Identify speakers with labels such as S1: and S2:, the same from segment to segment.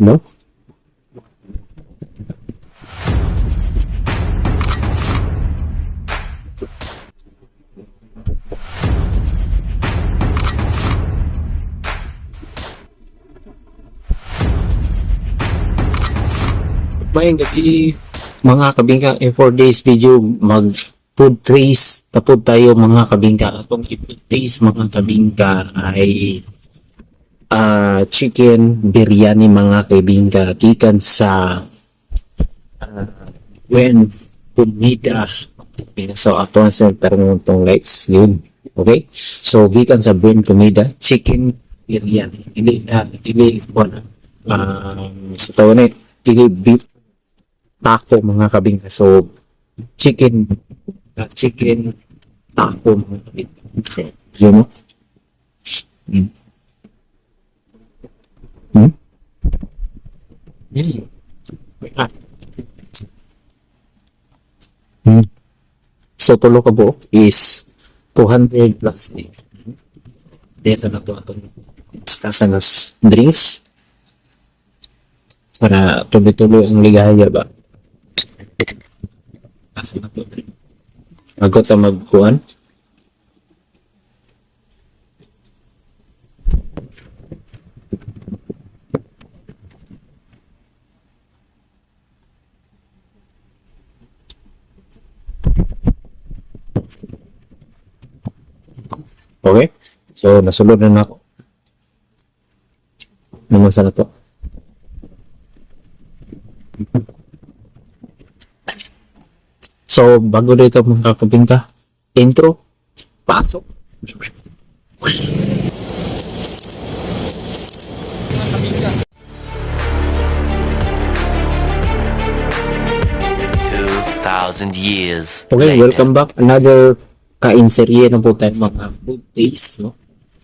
S1: No? Mayong gabi, mga kabingka. In 4 days video, mag food trace na po tayo, mga kabingka. Atong i-food trace, mga kabingka, ay chicken biryani, mga kabingka, gikan sa when kumida. So ato ang sa tarong tong lights yun. Okay, so gikan sa Buen Comida, chicken biryani. Dili na dili wala sa tawag na dili beef taco, mga kabingka. So chicken chicken taco, mga kabingka. So yun, no? Ah. So tulo ka buok is 200 plus din. Dito na to atong kasa nga drinks para tuloy-tuloy ang ligaya ba. Asa na to? Agot ang magkuan. Okay? So, nasulod na nako. Naman sa na to. So, bago dito, mga kabingka, intro, pasok.
S2: 2,000 years
S1: Okay,
S2: later.
S1: Welcome back. Another kain serye na po tayo, mga food taste, no?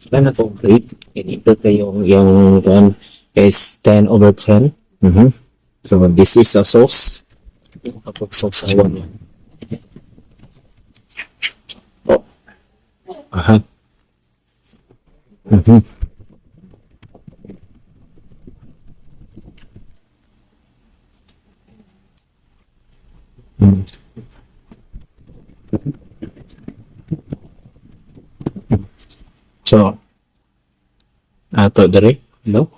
S1: Wala na itong rate. And ito yung one is 10 over 10. So, this is a sauce. Ito kapag sauce sa one. Oh. Aha. So, ato dere, no?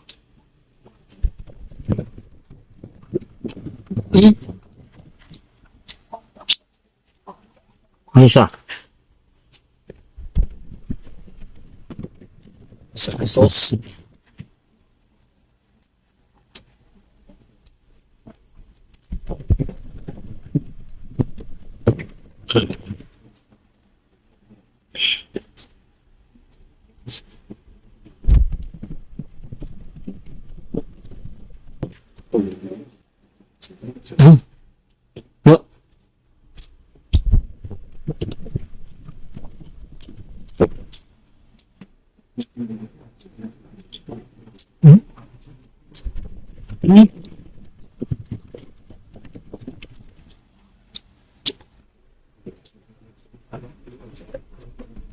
S1: Ano siya? Sa sauce. No.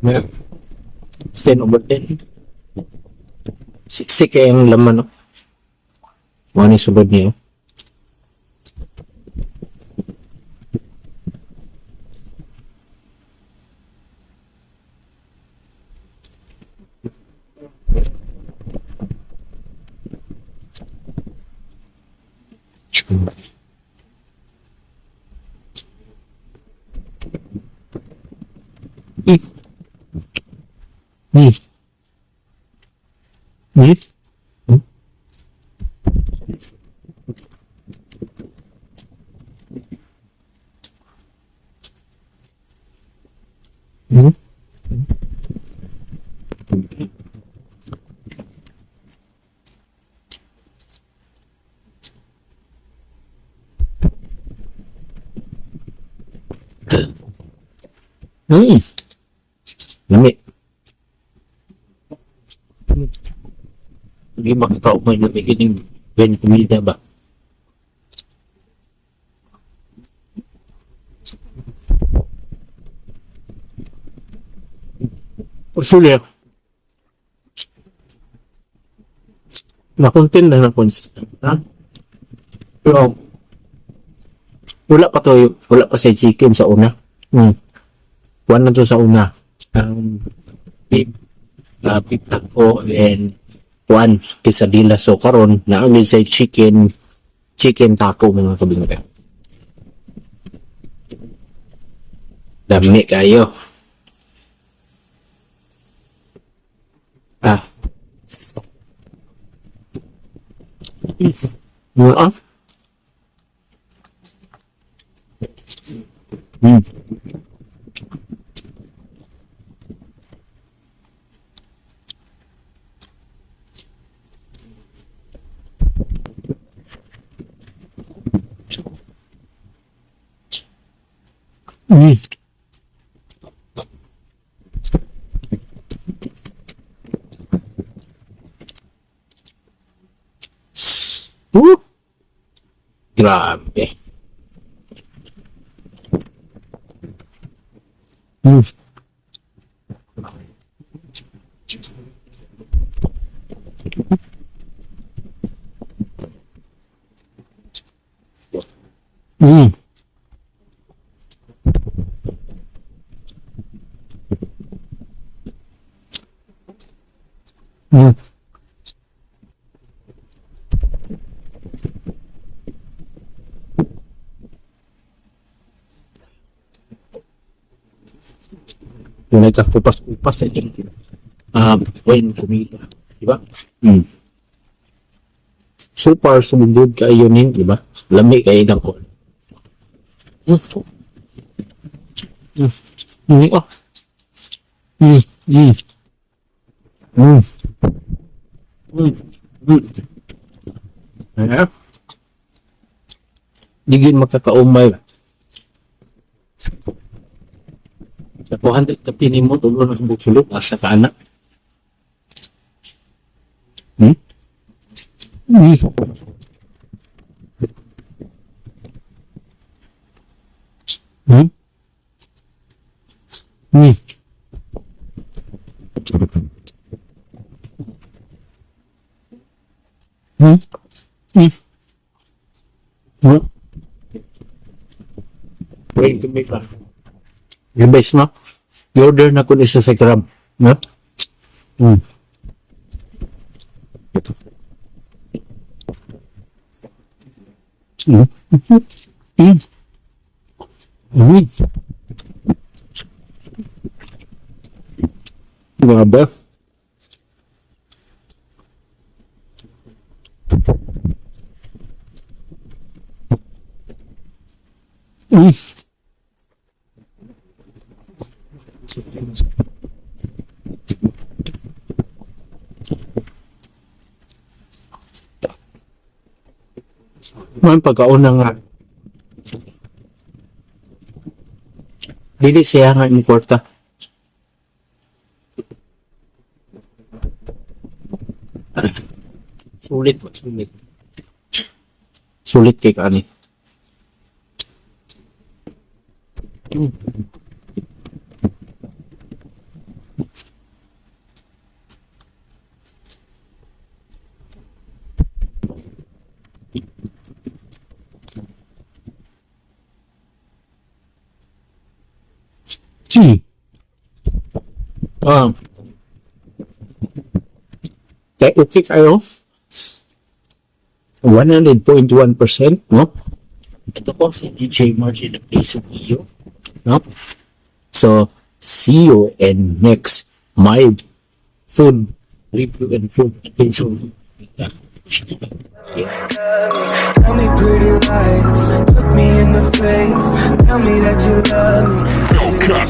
S1: Yeah. 10 over 10. Siksik kaya yung laman, no? Mga ni sulod niyo. Hmm. Lami. Hindi makita ko may lami kining Ben Comida ba? Usulit. Na-content na consistent. Ha? Pero, wala pa to, wala pa sa chicken sa una. One na to sa una. Beef taco and one quesadilla. So karon naa sa chicken taco, mga kabingka. Dami kayo. Ah. Ah. Woo! Grabe. Yung nagkakupas-upas sa inyong when kumita. Di ba? So far, so good kayo ni, di ba? Lami kayo ng call. Oh. Eh? Di gyud makakaumay. Sa 400 ka pinimo, tulo na sa sulok, asa ka anak. Wait to make pa. Yung best, no? I-order na ko isa sa Grab. No? Grabe. Man pagkauna nga dili siya nga imong kwarta. Sulit ba? Sulit. Sulit kay kaani. Ah. Kay okay kayo. 100.1%, no? Ito po si DJ Margin of Place of you, no? So, see you in next my food review and food adventure. Yeah.
S3: Tell me pretty lies, look me in the face. Tell me that you love me.
S4: No cap.